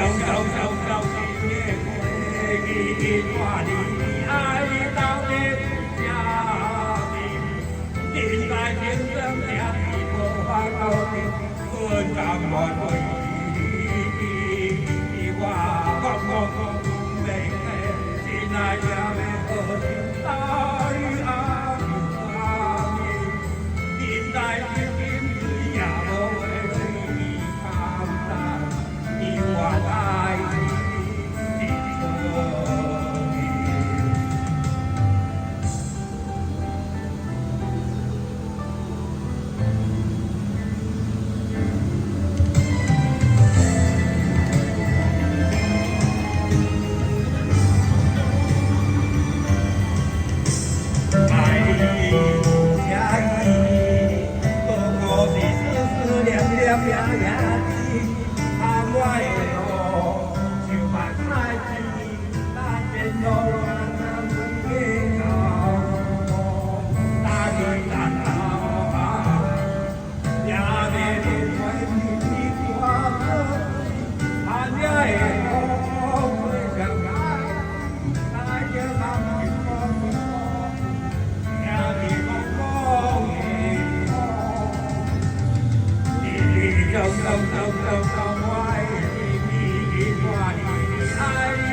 走走走心的花，带你爱到的家庭，人在天生命是無法度定，阮甘願為你，我講講講袂真愛也欲好心愛阿明，人在天水也無話水堪當，你我愛你一生命。愛你這意，不過是思思念念夜夜的，窗外的雨像目屎咱前路漫漫的路，大地難逃，也欲輪迴的歌，寒夜的雨吹上來，來着人一個一個，聽你講講的歌，一直走走走走到我的心，帶你愛。